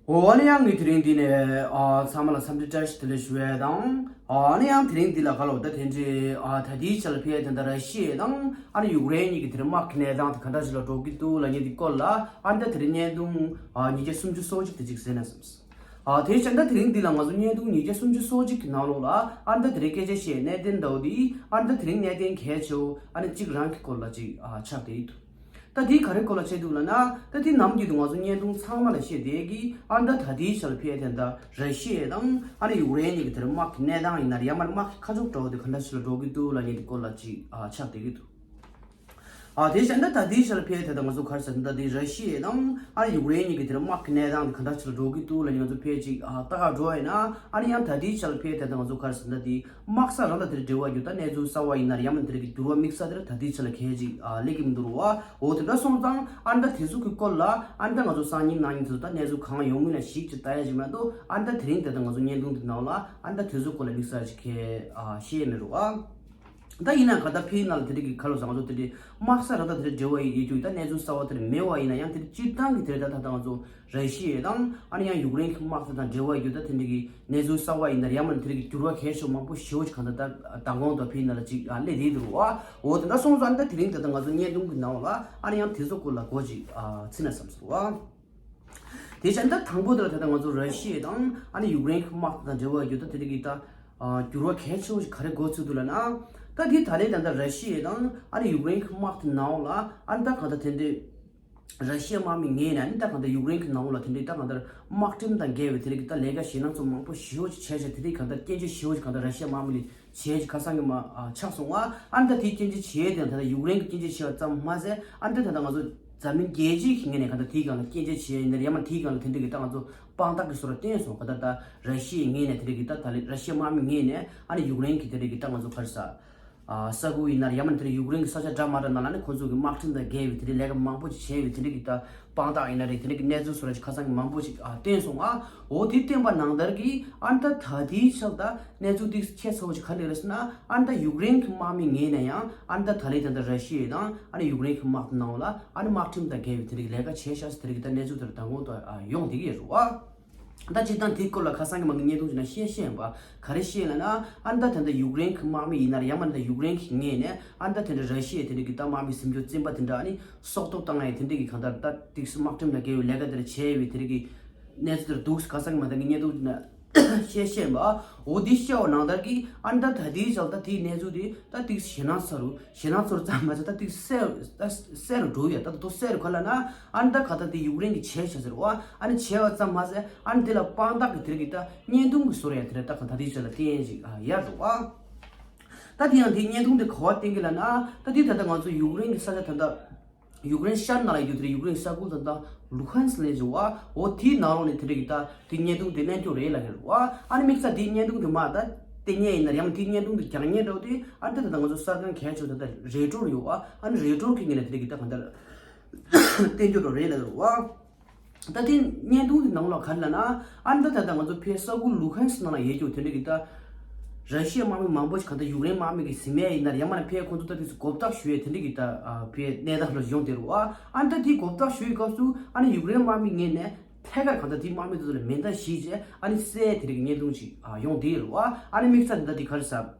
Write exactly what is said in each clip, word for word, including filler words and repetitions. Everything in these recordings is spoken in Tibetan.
འོ་ཨ་ནི་ཡང་ངས་དེ་རིང་འདི་ནས་ཨ་ཚང་མ་ལ་འཚམས་འདྲི་བཀྲ་ཤིས་བདེ་ལེགས་ཞུ་ཡས་དང་། ཨ་ནི་ཡང་དེ་རིང་འདི་ལ་ག་ལ་བ་ད་དེ་འདྲའི་ཨ་ད་ལྟའི་ཆ་ལ་ཕེ་དེ་འདྲ་ར་ཤི་ཡས་དང་ཨ་ནི་ཡུཀ་རེན་གཉིས་ཀྱི་དེ་རིང་དམག་གི་གནས་སྟངས་དེ་ག་འདྲ་ཞིག་ལ་འགྲོ་གི་འདུག་ལབ་མཁན་དེ་སྐོར་ལ་ཨ་ནི་ད་དེ་རིང་བརྙན་ཐུང་ཨ་ཉིས་བརྒྱ་སུམ་ཅུ་སོ་གཅིག་དེ་ཅིག་གཟིགས་ན་བསམས། ཨ་དེ་བྱས་ད་དེ་རིང་འདི་ལ་ང་ཚོ་བརྙན་ཐུང་ཉིས་བརྒྱ་སུམ་ཅུ་སོ་གཅིག་གི་ནང་ལོགས་ལ་ཨ་ནི་ད་དེ་རིང་སྐད་ཆ་བཤད་གནད་དོན་འདྲ་བོ་དེ་ཨ་ནི་ད་དེ་རིང་གནད་དོན་གལ་ཆེ་བོ་ཨ་ནི་གཅིག་རང་གི་སྐོར་ལ་ཅིག་ཨ་ཆགས་བསྡད་ཡོད་འདུག་ད་དེ་ག་རེ་སྐོར་ལ་བཤད་འདུག་ལབ་ན། ད་དེ་ནམ་རྒྱུན་དུ་ང་ཚོ་བརྙན་ཐུང་ཚང་མ་ལ་བཤད་བསྡད་ཀྱི་ཨ་ནི་ད་ད་ལྟའི་ཆ་ལ་ཕེ་དེ་འདྲ་ར་ཤི་ཡ་དང་ཨ་ནི་ཡུཀ་རེན་གཉིས་ཀྱི་དེར་དམག་གི་གནས་སྟངས་ཡིན་ན་རེད། ཡང་མ་དམག་གི་ཁ་ཕྱོགས་འདྲ་བོ་དེ་ག་འདྲ་ཞིག་ལ་འགྲོ་གི་འདུག་ལབ་མཁན་དེ་སྐོར་ལ་ཅིག་ཨ་ཆགས་བསྡད་ཀྱི་འདུག་ཨ་དེ་བཞིན་ད་ད་ལྟའི་ཆར་ཕེ་དེ་ད་ང་ཚོ་ག་རེ་ཟེར་ན་ད་དེ་ར་ཤི་ཡ་དང་ཨ་ནི་ཡུཀ་རེན་གཉིས་ཀྱི་དེར་དམག་གི་གནས་སྟངས་དེ་ག་འདྲ་ཞིག་ལ་འགྲོ་གི་འདུག་ལབ་མཁན་ང་ཚོ་ཕེ་ཅིག་ཨ་ལྟ་ག་འགྲོ་བ་ཡིན་ན། ཨ་ནི་ཡང་ད་ལྟའི་ཆར་ཕེ་དེ་ད་ང་ཚོ་ག་རེ་ཟེར་ན་དེ་དམག་ས་རང་དང་དེར་འབྲེལ་བ་ཡོད་ད་གནས་ཚུལ་གསར་བ་ཡིན་ན་རེད། ཡང་མིན་དེ་རིགས་ཀྱི་འགྱུར་བ་དམིགས་བསལ་དེར་ད་ལྟའི་ཆར་ལ་གལ་ཅིག་ཨ་སླེབས་ཀྱི་མི་འདུག་རུ་བ། འོ་དེ་འདྲ་སོང་ཙང་ཨ་ནི་ད་དེ་ཚོ་གི་སྐོར་ལ་ཨ་ནི་ད་ང་ཚོ་སང་ཉིན་གནངས་ཉིན་དེ་ཚོ་ད་གནས་ཚུལ་གང་ཡོང་མིན་ལ་ཞིབ་ཅིག་ལྟ་ཡ་ཞིག་མ་གཏོགས་ཨ་ནི་ད་དེ་རིང་དེ་ད་ང་ཚོ་བརྙན་ཐུང་དེ་ནང་ལ་ཨ་ནི་ད་དེ་ཚོ་སྐོར་ལ་དམིགས་བསལ་ཅིག་གལ་ཨ་བཤད་ཡ་མེད་རུ་བ། ད་ཡིན་ན་ག་ད་ཕི་ནང་ལ་དེ་འདྲ་གི་ཁ་ལོ་བཟང་ཚོ་དེ་འདྲའི་དམག་ས་ར་ད་དེ་འདྲ་འབྲེལ་བ་ཡོད་རྒྱུ་ད་གནས་ཚུལ་གསར་བ་དེ་འདྲ་མེད་བ་ཡིན་ན་ཡང་དེ་འདྲ་སྤྱིར་བཏང་གི་དེ་འདྲ་ད་ད་ད་ང་ཚོ་ར་ཤི་ཡ་དང་ཨ་ནི་ཡང་ཡུཀ་རེན་གྱི་དམག་དེ་དང་འབྲེལ་བ་ཡོད་ད་དེ་འདྲ་གི་གནས་ཚུལ་གསར་བ་ཡིན་ན་ཡང་མ་དེ་འདྲ་གི་འགྱུར་བ་གལ་ཆེ་མང་པོ་ཞེ་པོ་ཅིག་གང་ད་ད་མདང་དགོང་དང་ཕི་ནང་ལ་ཅིག་ཨ་སླེབས་བསྡད་འདུག་རུ་བ། འོ་དེ་འདྲ་སོང་ཙང་ད་དེ་རིང་ད་ད་ང་ཚོ་བརྙན་ཐུང་གི་ནང་ལ་ཨ་ནི་ཡང་དེ་ཚོ་སྐོར་ལ་གོ་ཅིག་ཨ་ཚིག་ན་བསམ་སོང་བ། དེ་བཞིན་ད་དང་པོ་དེ་ལ་ད་ལྟ་ང་ཚོ་ར་ཤི་ཡ་དང་ཨ་ནི་ཡུཀ་རེན་གྱི་དམག་དང་འབྲེལ་བ་ཡོད་ད་དེ་རིགས་ཀྱི་ད་ཨ་འགྱུར་བ་གལ་ཆེ་བོ་ཞིག་ག་རེ་འགོ་ཚུགས་འདུག་ལབ་ན། ད་དེ་ད་ལན་ད་ལྟ་ར་ཤི་ཡ་དང་ཨ་ནི་ཡུཀ་རེན་གྱི་དམག་དེ་ནང་ལ་ཨ་ནི་ད་གང་ལྟར་དེ་འདྲའི་ར་ཤི་ཡ་དམག་མི་ངོས་ནས་ཨ་ནི་ད་གང་ལྟར་ཡུཀ་རེན་གྱི་ནང་ལ་དེ་འདྲའི་ད་གང་ལྟར་དམག་ཁྲིམས་དང་འགལ་བའི་དེ་རིགས་ཀྱི་ད་ལས་ཀ་ཞེད་སྣང་ཚོ་མང་པོ་ཞེ་པོ་ཅིག་བྱས་བྱས་དེ་རིགས་གང་ལྟར་སྐྱོན་བརྗོད་ཞེ་པོ་ཅིག་གང་ལྟར་ར་ཤི་ཡ་དམག་མི་ལ་བྱས་ཀྱི་ཁ་སང་གི་མ་ཨ་ཆགས་སོང་བ། ཨ་ནི་ད་དེའི་སྐྱོན་བརྗོད་བྱས་དེ་ད་ལྟ་ཡུཀ་རེན་གྱི་སྐྱོན་བརྗོད་བྱས་པ་ཙམ་མ་ཟད་ཨ་ནི་ད་ད་ལྟ་ང་ཚོ་འཛམ་གླིང་རྒྱལ་སྤྱིའི་ངོས་ནས་གང་ལྟར་དེའི་སྒང་ལ་སྐྱོན་བརྗོད་བྱས་ཡིན་ན་ཡང་མ་དེའི་སྒང་ལ་དེ་འདྲ་གི་ད་ང་ཚོ་དཔང་རྟགས་ཀྱི་བཟོ་འདྲ་བསྟན་སོང་། གང་ལྟར་ད་ར་ཤི་ཡའི་ངོས་ནས་དེ་འདྲ་གི་ད་ད་ལྟ་ར་ཤི་ཡ་དམག་མི་ངོས་ནས་ཨ་ནི་ཡུཀ་རེན་གྱི་དེ་འདྲ་གི་ད་ང་ཚོ་ག་རེ་ཟ་ཨ་ས་ཁུལ་ཡིན་ན་ཡང་མ་དེ་འདྲ་ཡུཀ་རེན་གྱི་ས་ཆ་འདྲ་མ་འདྲ་ནང་ལ་ནི་ཁོ་ཚོ་གི་དམག་ཁྲིམས་དང་འགལ་བའི་དེ་འདྲའི་ལས་ཀ་མང་པོ་ཅིག་བྱས་པའི་དེ་འདྲ་གི་ད་དཔང་རྟགས་ཡིན་ན་རེད། དེ་འདྲ་གི་གནས་ཚུལ་བཟོ་འདྲ་ཅིག་ཁ་སང་གི་མང་པོ་ཅིག་ཨ་བསྟན་སོང་ཨ། འོ་དེ་བསྟན་པ་ནང་ལྟར་གི་ཨ་ནི་ད་ད་ལྟའི་ཆར་ད་གནས་ཚུལ་དེ་ཁྱད་མཚར་པོ་ཅིག་ག་རེ་རེད་ཟེར་ན། ཨ་ནི་ད་ཡུཀ་རེན་གྱི་དམག་མི་ངོས་ནས་ཡང་ཨ་ནི་ད་ད་ལན་ད་ད་ར་ཤི་ཡ་དང་ཨ་ནི་ཡུཀ་རེན་གྱི་དམག་དེ་ནང་ལ་ཨ་ནི་དམག་ཁྲིམས་དང་འགལ་བའི་དེ་རིགས་ལས་ཀ་བྱས་ཤག་ཟེར་དེ་རིགས་ད་གནས་ཚུལ་དེར་མདང་དགོང་དུ་ཡོང་བསྡད་ཀྱི་ཡོད་རེད་བ། ད་སྤྱིར་བཏང་དེའི་སྐོར་ལ་ཁ་སང་གི་མ་གི་བརྙན་ཐུང་ཞིག་ན་བཤད་བཤད་ཡིན་པ་ག་རེ་བཤད་ལབ་ན། ཨ་ནི་ད་ད་ད་ཡུཀ་རེན་གྱི་དམག་མི་ཡིན་ན་ཡང་མ་ད་ཡུཀ་རེན་གྱི་ངོས་ནས་ཨ་ནི་ད་དེ་འདྲ་ར་ཤི་ཡ་དེ་འདྲ་གི་ད་དམག་མི་ཟིན་རྒྱུ་བཙོན་པ་དེ་འདྲ་ཨ་ནི་སྲོག་ཐོག་བཏང་ཡ་དེ་འདྲ་གི་གང་ལྟར་ད་ཏིག་སི་དམག་ཁྲིམས་དང་འགལ་བའི་ལས་ཀ་དེ་འདྲ་བྱས་ཡོད་པའི་དེ་འདྲ་གི་གནས་ཚུལ་དེར་འདུག་ཁ་སང་གི་མ་ད་གི་བརྙན་ཐུང་ན་བཤད་བཤད་པ། འོ་འདི་བཤད་པ་ནང་ལྟར་གྱི་ཨ་ནི་ད་ད་ལྟའི་ཆར་ད་དེའི་གནས་ཚུལ་དེ་ད་ཏིག་ཞེད་སྣང་ཚ་རུ་ཞེད་སྣང་ཚོར་ཙམ་མ་ཟད་ད་ཏིག་གསལ་ད་གསལ་རུ་འགྲོ་ཡ། ད་དོ་གསལ་རུ་ག་ལ་ན་ཨ་ནི་ད་ག་ད་དེ་ཡུཀ་རེན་གྱི་བྱས་ཤག་ཟེར་བ། ཨ་ནི་བྱས་པ་ཙམ་མ་ཟད་ཨ་ནི་དེ་ལ་དཔང་རྟགས་ཀྱི་དེ་རིགས་ཀྱི་ད་བརྙན་ཐུང་གི་བཟོ་འདྲ་ཡ་དེ་རེད། ད་ག་ད་ལྟའི་ཆར་ལ་བསྟན་ཡ་ཅིག་ཡར་འགྲོ་བ། ད་དེ་ཡང་དེའི་བརྙན་ཐུང་དེ་ག་བ་བསྟན་གི་ལབ་ན། ད་དེ་ད་ལྟ་ང་ཚོ་ཡུཀ་རེན་གྱི་ས་ཆ་ད་ལྟ། ཡུཀ་རེན་ཤར་ནང་ལ་ཡོད་དེ་ཡུཀ་རེན་ས་ཁུལ་དང་ད་ལུ་ཧན་སི་ལབ་ཀྱི་བ། འོ་དེའི་ནང་ལོགས་ནས་དེ་འདྲ་གི་ད་དེ་བརྙན་ཐུང་དེ་ལེན་རྒྱུ་རེད་ལབ་ཀྱི་རེད་བ། ཨ་ནི་དམིགས་བསལ་དེའི་བརྙན་ཐུང་དེ་མ་ད་བསྟན་མཁན་ཡིན་ན་ཡང་དེའི་བརྙན་ཐུང་དེ་རྒྱག་མཁན་འདྲ་བོ་དེ་ཨ་ནི་ད་ད་ང་ཚོ་གསར་ཁང་གལ་ཆེ་བ་ད་ད་རོའི་ཊར་ཡོད་བ། ཨ་ནི་རོའི་ཊར་གི་ངོས་ནས་དེ་འདྲ་གི་ད་གང་ལྟར་བསྟན་རྒྱུ་འདྲ་རེད་ལབ་ཀྱི་རེད་བ། ད་དེ་བརྙན་ཐུང་དེ་ནང་ལོགས་ག་རེ་ལབ་ན། ཨ་ནི་ད་ད་ད་ང་ཚོ་ཕའི་ས་ཁུལ་ལུ་ཧན་སི་ནང་ལ་ཡོད་རྒྱུ་དེ་འདྲ་གི་ད། ར་ཤི་ཡ་དམག་མི་མང་པོ་ཞིག་གང་ལྟར་ཡུཀ་རེན་དམག་མི་གིས་ཟིན་པ་ཡིན་ན་ཡང་མ་ན་ཕའི་ཁོང་ཚོ་ད་དེ་ཚོ་གོ་བརྡ་ཞུ་ཡས་དེ་འདྲ་གི་ད་ཨ་ཕའི་གནས་སྟངས་ལ་ཡོང་བསྡད་རེད་བ། ཨ་ནི་ད་དེ་གོ་བརྡ་ཞུ་ཡི་སྐབས་སུ་ཨ་ནི་ཡུཀ་རེན་དམག་མི་ངོས་ནས་ཐད་ཀར་གང་ལྟར་དེ་དམག་མི་དེ་ཚོ་ལ་མེ་མདའ་གཞུས་བྱས་ཨ་ནི་བསད་དེ་འདྲ་གི་བརྙན་ཐུང་ཞིག་ཨ་ཡོང་བསྡད་ཡོད་རེད་བ། ཨ་ནི་དམིགས་བསལ་ད་དེ་ག་རེ་ཟ།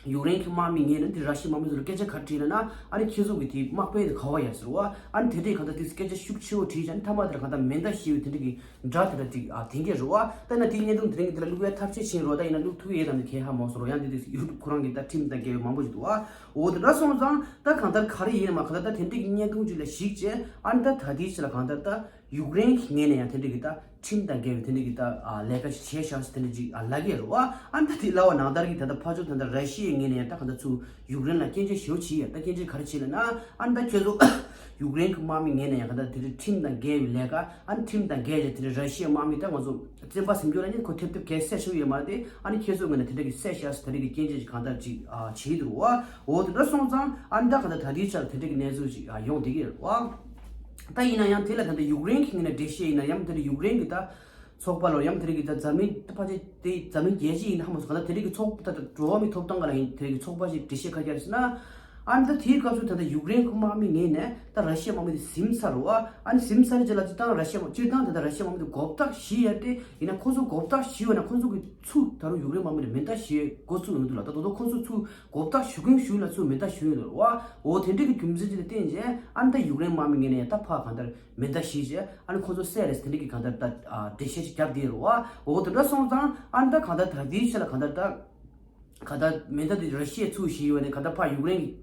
ཡུཀ་རེན་གྱི་དམག་མི་ངོས་ནས་འདི་ར་ཤི་ཡའི་དམག་མི་ཚོ་ལ་སྐད་ཆ་ག་རེ་དྲིས་ལབ་ན། ཨ་ནི་ཁྱེད་ཚོ་གི་དེ་དམག་དཔོན་དེ་ག་བ་ཡོད་ཟེར་བ། ཨ་ནི་དེ་འདྲས་གང་ལྟར་དེ་སྐད་ཆ་ཤུགས་ཆེ་བོ་དྲིས་བྱས་ཨ་ནི་མཐའ་མ་དེར་གང་ལྟར་མེ་མདའ་གཞུ་བའི་དེ་འདྲས་ཀྱི་སྒྲ་དེ་འདྲ་ཅིག་ཨ་དེ་འདྲས་རེད་བ། ད་ན་དེ་བརྙན་ཐུང་དེ་རིང་གི་དེ་ལ་བླུག་ཡ་ཐབས་ཤེས་བྱེད་རོགས། ད་ཡིན་ན་བླུག་ཐུབ་ཡས་དམ་དེ་གས་ཧ་མ་སོང་རོགས། ཡང་དེ་དེ་ཡུ་ཊུབ་ཁོ་རང་གི་ད་ཁྲིམས་དང་འགལ་བའི་མང་པོ་ཞིག་འདུག་བ། འོ་དེ་འདྲ་སོང་ཙང་ད་གང་ལྟར་ག་རེ་ཡིན་མ་གང་ལྟར་ད་དེ་འདྲས་ཀྱི་བརྙན་ཐུང་ཅིག་ལ་གཞིགས་བྱས་ཨ་ནི་ད་ད་དེའི་ཕྱི་ལ་གང་ལྟར་ད། ཡུཀ་རེན་གྱི་ངོས་ནས་ཡང་དེ་འདྲ་གི་ད་ཁྲིམས་དང་འགལ་བའི་དེ་འདྲ་གི་ད་ཨ་ལས་ཀ་ཞིག་བྱས་ཤག་ཟེར་དེ་འདྲ་ཅིག་ཨ་ལབ་ཀྱི་རེད་བ། ཨ་ནི་ད་དེ་ལབ་པ་ནང་ལྟར་གྱི་ད་ལྟ་ཕར་ཕྱོགས་ད་ལྟ་ར་ཤི་ཡའི་ངོས་ནས་ཡང་ད་ག་ད་ཚུར་ཡུཀ་རེན་ལ་སྐྱོན་བརྗོད་ཞེ་པོ་བྱས་ཡ། ད་སྐྱོན་བརྗོད་ག་རེ་བྱས་ལབ་ན། ཨ་ནི་ད་ཁྱོད་ཚོ་ཡུཀ་རེན་གྱི་དམག་མི་ངོས་ནས་ཡང་ག་ད་དེ་འདྲ་ཁྲིམས་དང་འགལ་བའི་ལས་ཀ་ཨ་ནི་ཁྲིམས་དང་འགལ་བྱས་དེ་འདྲ་ར་ཤི་ཡའི་དམག་མི་ད་ང་ཚོ་བཙོན་པ་ཟིན་རྒྱུ་ལ་ནི་ཁོ་ཐེབས་ཐེབས་གས་བསད་ཆོག་ཡོད་མ་རེད་དེ། ཨ་ནི་ཁྱེད་ཚོའི་ངོས་ནས་དེ་འདྲ་གི་བསད་ཤག་ཟེར་དེ་འདྲ་གི་སྐྱོན་བརྗོད་ཅིག་གང་ལྟར་ཅིག་ཨ་བྱས་ཀྱི་འདུག་བ། འོ་དེ་འདྲ་སོང་ཙང་ཨ་ནི་ད་ག་ད་ད་དེའི་ཆར་དེ་འདྲ་གི་གནས་ཚུལ་ཅིག་ཨ་ཡོང་བསྡད་ཀྱི་རེད་བ། ད་ཡིན་ན་ཡང་དེ་ལ་ད་ལྟ་ཡུཀ་རེན་གྱི་ངོས་ནས་འགྲེལ་བཤད་ཡིན་ན་ཡང་དེ་ལ་ཡུཀ་རེན་གྱི་ད་ཚོགས་པ་ལོ་ཡང་དེ་རིགས་ཀྱི་ད་འཛམ་གླིང་ད་ཕལ་ཆེར་དེ་འཛམ་གླིང་རྒྱལ་སྤྱི་ཡིན་ན་ཧ་མ་སོང་ག་ད་དེ་རིགས་ཀྱི་ཚོགས་པ་ད་ད་འགྲོ་བ་མིའི་ཐོབ་ཐང་ག་ལ་ཡིན་དེ་རིགས་ཀྱི་ཚོགས་པ་ཞིག་འགྲེལ་བཤད་ག་རེ་རྒྱག་ཟེར་ན། ཨ་ནི་ད་དེའི་སྐབས་སུ་ད་ལྟ་ཡུཀ་རེན་གྱི་དམག་མི་ངོས་ནས་ད་ར་ཤི་ཡའི་དམག་མི་དེ་ཟིན་ཚར་རེད་བ། ཨ་ནི་ཟིན་ཚར་རྗེས་ལ་སྤྱིར་བཏང་ར་ཤི་ཡ་དམག་སྤྱིར་བཏང་ད་ལྟ་ར་ཤི་ཡའི་དམག་མི་དེ་མགོ་བཏགས་བཞི་ཡོད་དེ། ཡིན་ན་ཁོ་ཚོ་མགོ་བཏགས་བཞི་ཡོད་ན་ཁོ་ཚོ་གི་ཚུར་ད་རུང་ཡུཀ་རེན་དམག་མི་ལ་མེ་མདའ་བཞི་འགོ་བཙུགས་ཡོང་དུས་ལ། ད་དོ་དོ་ཁོ་ཚོ་ཚུར་མགོ་བཏགས་ཞུ་མཁན་ཞུ་ལ་ཚུར་མེ་མདའ་ཞུ་ཡོང་དུས་བ། འོ་དེ་འདྲའི་གི་རྒྱུ་མཚན་ཅིག་ལ་བརྟེན་བྱས་ཨ་ནི་ད་ཡུཀ་རེན་དམག་མི་ངོས་ནས་ད་ཕར་གང་ལྟར་མེ་མདའ་བཞི་བྱས་ཨ་ནི་ཁོ་ཚོ་བསད་རེད་ཟེར་དེ་འདྲའི་གི་གང་ལྟར་ད་ཨ་འགྲེལ་བཤད་ཅིག་བརྒྱབ་བསྡད་རེད་བ། འོ་དེ་འདྲ་སོང་ཙང་ཨ་ནི་ད་གང་ལྟར་ད་ལྟའི་ཆ་ལ་གང་ལྟར་ད། ག་ད་མེ་མདའ་དེ་ར་ཤི་ཡས་ཚུར་བཞེས་ཡོད་ནས་ག་ད་ཕར་ཡུཀ་རེན་གྱི་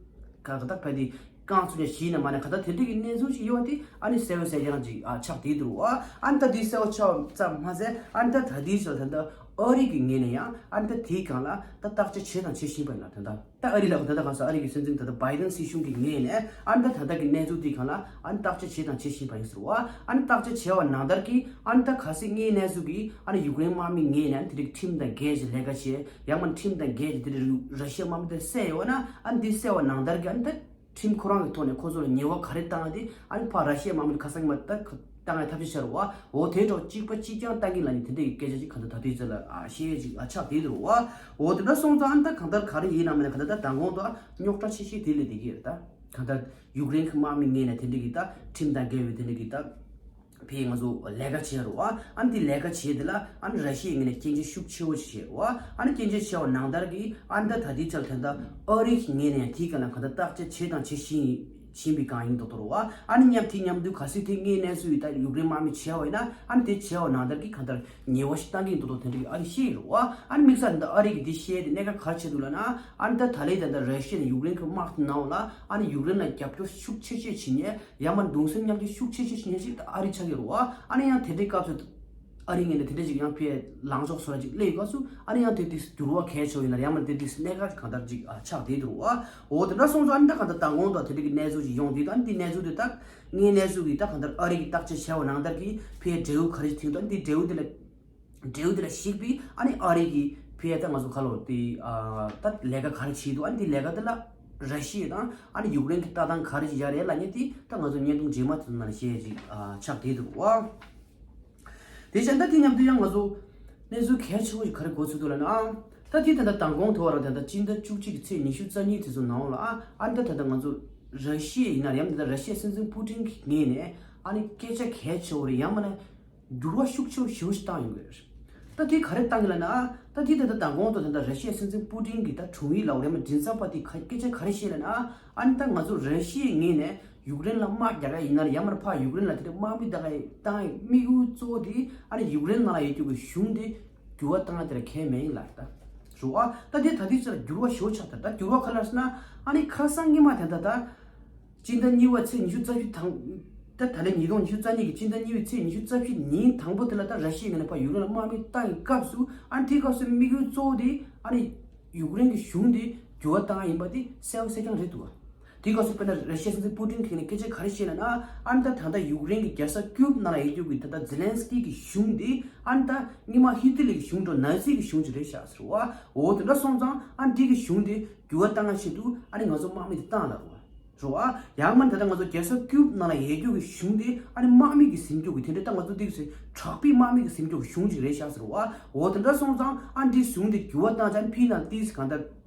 ག་ག་ད་ཕར་དེ་རྐང་ཚུར་ནས་བཞེས་ནས་མ་ནས་ག་ད་དེ་འདྲ་གི་གནས་ཚུལ་ཞིག་ཡོད་དེ། ཨ་ནི་གསལ་བོ་གསལ་རྐྱང་ཅིག་ཨ་ཆགས་བསྡད་འདུག་ཨ། ཨ་ནི་ད་དེ་གསལ་བོ་ཆགས་ཙམ་མ་ཟད་ཨ་ནི་ད་ད་དེའི་ཆར་ད་ལྟ་ཨ་རི་གི་ངོས་ནས་ཡང་ཨ་ནི་ད་དེའི་སྒང་ལ་ད་བརྟག་དཔྱད་བྱས་དང་བྱེད་བཞིན་པ་ཡིན་ལ། ད་ད་ད་ཨ་རི་ལ་ད་ད་གང་ཟེར་ཨ་རི་གི་སྲིད་འཛིན་ད་ད་བྷའི་ཌེན་སྲིད་གཞུང་གི་ངོས་ནས་ཨ་ནི་ད་ད་ལྟ་གི་གནས་ཚུལ་དེའི་སྒང་ལ་ཨ་ནི་བརྟག་དཔྱད་བྱས་དང་བྱེད་བཞིན་པ་ཡིན་ཟེར་བ། ཨ་ནི་བརྟག་དཔྱད་བྱས་པ་ནང་ལྟར་གྱི་ཨ་ནི་ད་གལ་སྲིད་དངོས་གནས་སུ་གི་ཨ་ནི་ཡུཀ་རེན་དམག་མི་ངོས་ནས་ཨ་ནི་དེ་རིགས་ཁྲིམས་དང་འགལ་ཞིང་ལས་ཀ་བྱས། ཡང་མིན་ཁྲིམས་དང་འགལ་གྱི་དེ་རིགས་ར་ཤི་ཡ་དམག་མི་དེ་བསད་ཡོད་ན། ཨ་ནི་འདི་བསད་པ་ནང་ལྟར་གྱི་ཨ་ནི་ད་ཁྲིམས་ཁོ་རང་གི་ཐོག་ནས་ཁོ་ཚོ་ལ་ཉེས་པ་ག་རེ་བཏང་སྟེ་ཨ་ནི་ཕར་ར་ཤི་ཡ་དམག་མི་དེ་ཁ་སང་མ་ད་བཏང་ཡ་ཐབས་ཤེས་བྱ་རུ་བ། འོ་དེ་འདྲ་གཅིག་པ་གཅིག་རྐྱང་བཏང་གི་ལ་ནི་དེ་འདྲ་གི་སྐད་ཆ་ཅིག་ག་ད་ད་དུས་ཚོད་ལ་ཨ་ཤེས་ཡ་ཅིག་ཨ་ཆགས་བསྡད་འདུག་རུ་བ། འོ་དེ་འདྲ་སོང་ཙང་ཨ་ནི་ད་གང་ལྟར་ག་རེ་ཡིན་ན་མིན་ན་ག་ད་ད་མདང་དགོང་དུ་ཨ་རྙོག་དྲ་ཆེ་ཤོས་དེ་ལས་དེ་གི་རེད། ད་གང་ལྟར་ཡུཀ་རེན་གྱི་དམག་མི་ངོས་ནས་དེ་འདྲ་གི་ད་ཁྲིམས་དང་འགལ་བའི་དེ་འདྲ་གི་ད། ཕའི་ང་ཚོ་ལས་ཀ་བྱེད་རོགས། ཨ་ནི་དེ་ལས་ཀ་བྱེད་དེ་ལ་ཨ་ནི་ར་ཤི་ཡའི་ངོས་ནས་སྐྱོན་བརྗོད་ཤུགས་ཆེ་བོ་ཞིག་བྱེད་རོགས། ཨ་ནི་སྐྱོན་བརྗོད་བྱས་པ་ནང་ལྟར་གྱི་ཨ་ནི་ད་ད་ལྟའི་ཆར་ད་ལྟ་ཨ་རི་གི་ངོས་ནས་དེའི་སྒང་ལ་གང་ལྟར་བརྟག་དཔྱད་བྱེད་དང་བྱེད་བཞིན་བཞིན་པའི་སྒང་ཡིན་མདོག་མདོག་རོགས། ཨ་ནི་མཉམ་དེ་མཉམ་དུ་གལ་སྲིད་དེ་དངོས་གནས་སུ་ཡི་ད་ཡུཀ་རེན་དམག་མི་བྱས་པ་ཡིན་ན་ཨ་ནི་དེ་བྱས་པ་ནང་ལྟར་གྱི་གང་ལྟར་ཉེས་པ་ཞིག་བཏང་གི་ཡིན་མདོག་མདོག་དེ་འདྲ་གི་ཨ་རི་ཤེས་ཡོད་རོགས། ཨ་ནི་དམིགས་བསལ་ད་ལྟ་ཨ་རི་གི་དེ་ཤེས་དེ་གནད་འགག་ག་རེ་ཆགས་འདུག་ལབ་ན། ཨ་ནི་ད་ད་ལན་ད་ལྟ་ར་ཤི་ཡ་ནས་ཡུཀ་རེན་གྱི་དམག་དེ་ནང་ལ་ཨ་ནི་ཡུཀ་རེན་ལ་རྒྱབ་སྐྱོར་ཤུགས་ཆེ་ཆེ་བྱེད་མཁན། ཡང་མིན་གདུང་སེམས་མཉམ་སྐྱེད་ཤུགས་ཆེ་ཆེ་བྱེད་མཁན་ཞིག་ད་ཨ་རི་ཆགས་ཀྱི་རེད་བ། ཨ་ནི་ཡང་དེ་འདྲའི་སྐབས་སུ་ཨ་རི་ངོས་ནས་དེ་འདྲ་ཅིག་ཡང་ཕའི་ལངས་ཕྱོགས་བཟོ་འདྲ་ཅིག་སླེབས་སྐབས་སུ་ཨ་ནི་ཡང་དེ་དུས་འགྱུར་བ་གལ་ཆེ་བ་ཡིན་ན་ཡང་མིན་དེ་དུས་གནད་འགག་གང་ལྟར་ཅིག་ཨ་ཆགས་བསྡད་འདུག་བ། འོ་དེ་འདྲ་སོང་ཙང་ཨ་ནི་ད་གང་ལྟར་མདང་དགོང་དུ་དེ་འདྲ་གི་གནས་ཚུལ་ཅིག་ཡོང་དུས་ད་ཨ་ནི་དེ་གནས་ཚུལ་དེ་ད་དངོས་གནས་སུ་གི་ད་གང་ལྟར་ཨ་རི་གི་བརྟག་དཔྱད་བྱས་པ་ནང་ལྟར་གི་ཕའི་འབྲས་བུ་ག་རེ་ཐོན་འདུག་ཨ་ནི་དེ་འབྲས་བུ་དེ་ལ་འབྲས་བུ་དེ་ལ་གཞིགས་པའི་ཨ་ནི་ཨ་རི་གི་ཕའི་ད་ང་ཚོ་ཁ་ལོ་དེ་ཨ་ད་ལས་ཀ་ག་རེ་བྱས་འདུག་ཨ་ནི་དེ་ལས་ཀ་དེ་ལ་ར་ཤི་ཡ་དང་ཨ་ནི་ཡུཀ་རེན་གྱི་ལྟ་སྟངས་ག་རེ་ཞིག་ཡོད་རེད་ལབ་མཁན་དེ་ད་ང་ཚོ་བརྙན་ཐུང་རྗེས་མ་དེ་ནང་ལ་བཤད་ཅིག་ཨ་ཆགས་བསྡད་འདུག་བ། དེ་བཞིན་ད་དེ་མཉམ་དུ་ཡང་ང་ཚོ་གནས་ཚུལ་གལ་ཆེ་བོ་ཞིག་ག་རེ་གོ་ཚུལ་འདུག་ལབ་ན། ཨ་ད་དེ་ད་ལྟ་མདང་དགོང་དུ་བ་ར་ད་ལྟ་སྤྱི་ཟླ་བཅུ་གཅིག་གི་ཚེས་ཉི་ཤུ་རྩ་གཉིས་དེ་ཚོ་ནང་ལ་ཨ་ཨ་ནི་ད་ད་ལྟ་ང་ཚོ་ར་ཤི་ཡ་ཡིན་ན་ཡང་ད་ལྟ་ར་ཤི་ཡའི་སྲིད་འཛིན་པུ་ཏིན་གྱི་ངོས་ནས་ཨ་ནི་སྐད་ཆ་གལ་ཆེ་བོ་རེད། ཡང་མིན་ན། འགྱུར་བ་ཤུགས་ཆེ་བོ་ཞེ་པོ་ཞིག་བཏང་ཡོང་གི་རེད། ད་དེ་ག་རེ་བཏང་གི་ལབ་ན། ད་དེ་ད་ལྟ་མདང་དགོང་དུ་ད་ལྟ་ར་ཤི་ཡའི་སྲིད་འཛིན་པུ་ཏིན་གྱི་ད་དྲུང་ཡིག་ལ་འོ་རེ་མ་མགྲིན་ཚབ་པ་དེ་ག་སྐད་ཆ་ག་རེ་བཤད་ལབ་ན། ཨ་ནི་ད་ང་ཚོ་ར་ཤི་ཡའི་ངོས་ནས་ཡུཀ་རེན་ལ་དམག་རྒྱག་ག་ཡིན་ན་ཡང་མིན་ཕར་ཡུཀ་རེན་ལ་དེ་འདྲ་དམག་མི་བཏང་ག་བཏང་གི་དམིགས་ཡུལ་གཙོ་བོ་དེ་ཨ་ནི་ཡུཀ་རེན་ནང་ལ་ཡོད་རྒྱུ་གི་གཞུང་དེ་འགྱུར་བ་བཏང་ཡ་དེ་ལ་ཁས་མེད་ཡིན་ལབ་ད། རེད་བ། ད་དེ་ད་དེ་ཚོ་ལ་འགྱུར་བ་ཞེ་པོ་ཆགས་ད། ད་འགྱུར་བ་ག་རེ་ལབ་ཟེར་ན། ཨ་ནི་ཁ་སང་ཉི་མ་དེ་ད་ད། སྤྱི་ཟླ་གཉིས་པ་ཚེས་ཉི་ཤུ་རྩ་བཞི་དང་། ད་ད་ལན་ཉིས་སྟོང་ཉི་ཤུ་རྩ་གཉིས་ཀྱི་སྤྱི་ཟླ་གཉིས་པའི་ཚེས་ཉི་ཤུ་རྩ་བཞི་ཉིན་དང་པོ་དེ་ལ་ད་ར་ཤི་ཡའི་ངོས་ནས་ཕར་ཡུཀ་རེན་ལ་དམག་མི་བཏང་བའི་སྐབས་སུ་ཨ་ནི་དེའི་སྐབས་སུ་དམིགས་ཡུལ་གཙོ་བོ་དེ་ཨ་ནི་ཡུཀ་རེན་གྱི་གཞུང་དེ་འགྱུར་བ་བཏང་ཡ་ཡིན་པ་དེ་གསལ་པོ་གསལ་རྐྱང་རེད་འདུག་བ། དེའི་སྐབས་སུ་དཔེར་ན་ར་ཤི་ཡའི་སྲིད་འཛིན་པུ་ཏིན་གྱིས་ནས་སྐད་ཆ་ག་རེ་བཤད་ལབ་ན། ཨ་ནི་ད་ད་ལྟ་ཡུཀ་རེན་གྱི་རྒྱལ་ས་ཀིའུབ་ནང་ལ་ཡོད་རྒྱུ་གི་ད་ལྟ་ཛེ་ལན་སི་ཀི་གི་གཞུང་དེ་ཨ་ནི་ད་སྔོན་མ་ཧི་ཏི་ལི་གི་གཞུང་འདྲ་ནཱ་ཛི་གི་གཞུང་ཅིག་རེད་ཤག་ཟེར་བ། འོ་དེ་འདྲ་སོང་ཙང་ཨ་ནི་དེ་གི་གཞུང་དེ་འགྱུར་བ་བཏང་ཡ་ཆེད་དུ་ཨ་ནི་ང་ཚོ་དམག་མི་དེ་བཏང་ལབ་རེད་བ། རེད་བ། ཡང་མིན་ད་ལྟ་ང་ཚོ་རྒྱལ་ས་ཀིའུབ་ནང་ལ་ཡོད་རྒྱུ་གི་གཞུང་དེ་ཨ་ནི་དམག་མི་གིས་ཟིན་རྒྱུ་གི་དེ་འདྲ་ད་ང་ཚོ་འདི་གི་ཚེ་དྲག་པའི་དམག་མི་གིས་ཟིན་རྒྱུ་གི་གཞུང་ཅིག་རེད་ཤག་ཟེར་བ། འོ་དེ་འདྲ་སོང་ཙང་ཨ་ནི་འདི་གཞུང་དེ་འགྱུར་བ་བཏང་ཙང་ཕི་ནལ་ཏིས་གང་ལྟར་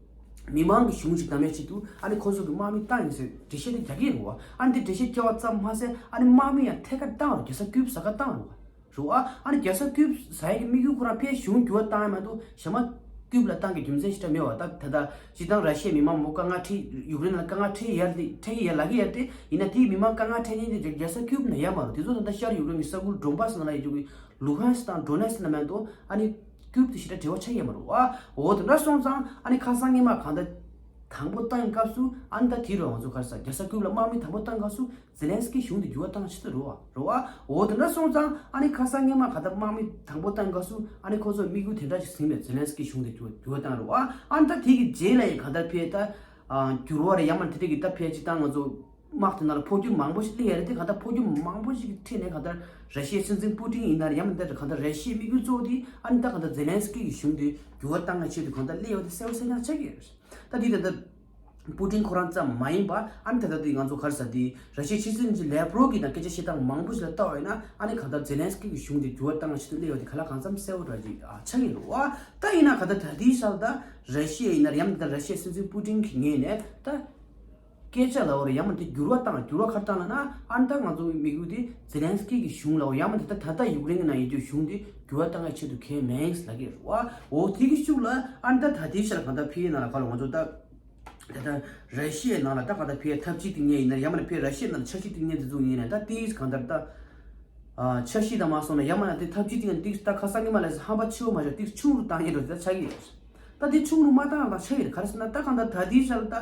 མི་མང་གི་གཞུང་ཅིག་བདམས་ཡ་ཆེད་དུ་ཨ་ནི་ཁོ་ཚོ་གི་དམག་མི་བཏང་ཡིན་ཟེར་འགྲེལ་བཤད་དེ་རྒྱག་གི་རེད་བ། ཨ་ནི་འདི་འགྲེལ་བཤད་རྒྱག་པ་ཙམ་མ་ཟད་ཨ་ནི་དམག་མི་ཡང་ཐད་ཀར་བཏང་རོགས། རྒྱལ་ས་ཀིའུབ་ཟ་ཁ་བཏང་རོགས། རེད་བ། ཨ་ནི་རྒྱལ་ས་ཀིའུབ་ཟ་ཡ་གི་དམིགས་ཡུལ་ཁོ་རང་ཕའི་གཞུང་འགྱུར་བ་བཏང་ཡ་མ་གཏོགས་གཞན་མ་ཀིའུབ་ལ་བཏང་གི་རྒྱུ་མཚན་ཞིག་ད་མེད་བ། ད་ད་ལྟ་སྤྱིར་བཏང་ར་ཤི་ཡའི་མི་མང་མང་པོ་དཀའ་ངལ་འཕྲད། ཡུཀ་རེན་ལ་དཀའ་ངལ་འཕྲད་ཡ་དེ་འཕྲད་ཀྱི་ཡ་ལབ་ཀྱི་ཡ་དེ་ཡིན་ན་དེའི་མི་མང་དཀའ་ངལ་འཕྲད་མཁན་དེ་རྒྱལ་ས་ཀིའུབ་ནང་ཡོད་མ་རེད། དེ་ཚོ་ད་ལྟ་ཤར་ཡུཀ་རེན་གྱི་ས་ཁུལ་ཌོན་བྷ་སི་ནང་ལ་ཡོད་རྒྱུ་གི་ལུ་ཧན་སི་དང་ཌོ་ནེ་སི་ནང་མ་གཏོགས་ཨ་ནི་ཀིའུབ་དེ་ཞེ་དྲག་འབྲེལ་བ་ཆགས་ཀྱི་ཡོད་མ་རེད་བ། འོ་དེ་འདྲ་སོང་ཙང་ཨ་ནི་ཁ་སང་སྔོན་མ་གང་ལྟར་དང་པོ་བཏང་སྐབས་སུ་ཨ་ནི་ད་དེ་རུ་ང་ཚོ་ག་རེ་ཟ་རྒྱལ་ས་ཀིའུབ་ལ་དམག་མི་དང་པོ་བཏང་སྐབས་སུ། ཛེ་ལན་སི་ཀི་གཞུང་དེ་འགྱུར་བ་བཏང་ཆེད་དུ་རེད་བ། རེད་བ། འོ་དེ་འདྲ་སོང་ཙང་ཨ་ནི་ཁ་སང་སྔོན་མ་ག་ད་དམག་མི་དང་པོ་བཏང་སྐབས་སུ་ཨ་ནི་ཁོ་ཚོ་དམིགས་ཡུལ་དེ་འདྲ་ཞིག་ཟིན་པས། ཛེ་ལན་སི་ཀི་གཞུང་དེ་འགྱུར་འགྱུར་བ་བཏང་རེད་བ། ཨ་ནི་ད་དེ་གི་རྗེས་ལ་ཡི་ག་ད་ཕེ་ད་འགྱུར་བ་རེད། ཡང་མིན་དེ་འདྲ་གི་ད་ཕེ་ཅིག་ད་ང་ཚོ་དམག་དེ་ནང་ལ་འཕོ་འགྱུར་མང་པོ་ཞིག་སླེབས་ཡ་རེད་དེ། ག་ད་འཕོ་འགྱུར་མང་པོ་ཞིག་གི་ཁྲོད་ནས་ག་ད་ར་ཤི་ཡའི་སྲིད་འཛིན་པུ་ཏིན་ཡིན་ན་ཡང་མིན་ད་ག་ད་ར་ཤི་ཡའི་དམིགས་ཡུལ་གཙོ་བོ་དེ་ཨ་ནི་ད་ག་ད་ཛེ་ལན་སི་ཀི་གི་གཞུང་དེ་འགྱུར་བ་བཏང་ཡ་ཆེད་དུ་གང་ལྟར་སླེབས་ཡོད་དེ་གསལ་པོ་གསལ་རྐྱང་ཆགས་ཀྱི་ཡོད་རེད། ད་འདི་ད་ལྟ་པུ་ཏིན་ཁོ་རང་ཙམ་མ་ཡིན་པ་ཨ་ནི་ད་ལྟ་འདི་ང་ཚོ་ག་རེ་ཟ་འདི་ར་ཤི་ཡའི་ཕྱི་སྲིད་བློན་ཆེན་ལེབ་རོབ་ཀྱིས་ད་སྐད་ཆ་བཤད་སྟངས་མང་པོ་ཞིག་ལ་ལྟ་བ་ཡིན་ན་ཨ་ནི་གང་ལྟར་ཛེ་ལན་སི་ཀི་གི་གཞུང་དེ་འགྱུར་བ་བཏང་ཆེད་དུ་སླེབས་ཡོད་དེ་ག་ལ་གང་འཚམ་གསལ་པོ་འདྲ་ཅིག་ཨ་ཆགས་ཀྱི་རེད་བ། ད་ཡིན་ན་ག་ད་ད་ལྟའི་ཆར་ད་ར་ཤི་ཡ་ཡིན་ན་ཡང་ད་ར་ཤི་ཡའི་སྲིད་འཛིན་པུ་ཏིན་གྱི་ངོས་ནས་ད་ སྐད་ཆ་ལབ་པ་རེད། ཡང་མིན་ད་འགྱུར་བ་བཏང་། འགྱུར་བ་ག་རེ་བཏང་ལབ་ན། ཨ་ནི་ད་ང་ཚོ་དམིགས་ཡུལ་དེ་ཛེ་ལན་སི་ཀི་གི་གཞུང་ལབ་པ། ཡང་མིན་ད་ད་ད་ལྟ་ཡུཀ་རེན་གི་ནང་ཡོད་རྒྱུ་གཞུང་དེ་འགྱུར་བ་བཏང་ཡ་ཆེད་དུ་ཁེལ་མེད་ལབ་ཀྱི་རེད་བ། འོ་དེ་གི་ཤུགས་ལ་ཨ་ནི་ད་ད་ལྟའི་ཆར་གང་ལྟར་ཕི་ཡི་ནང་ལ་ག་ལ་ང་ཚོ་ད་ད་ལྟ་ར་ཤི་ཡའི་ནང་ལ་ད་གང་ལྟར་ཕི་ཡ་འཐབ་ཇུས་དེ་ངས་ཡིན་ན། ཡང་མིན་ཕི་ཡ་ར་ཤི་ཡའི་ནང་ལ་འཆར་གཞི་དེ་ངས་དེ་ཚོ་ཡིན་ན། ད་དེ་གང་ལྟར་ད་ཨ་འཆར་གཞི་དང་མ་སོང་ན། ཡང་མིན་ད་ལྟའི་འཐབ་ཇུས་དེ་ངས་དེ་ད་ཁ་སང་གི་མ་ལས་ཧམ་པ་ཆེ་བོ་མ་བྱས། དེ་ཆུང་རུ་བཏང་ཡས་འགྲོ་དེ་ད་ཆགས་ཀྱི་ཡོད། ད་དེ་ཆུང་རུ་མ་བཏང་ན་ད་ཆགས་ཀྱི་རེད། ག་རེ་ཟེར་ན་ད་གང་ལྟར་ད་ལྟའི་ཆར་ད་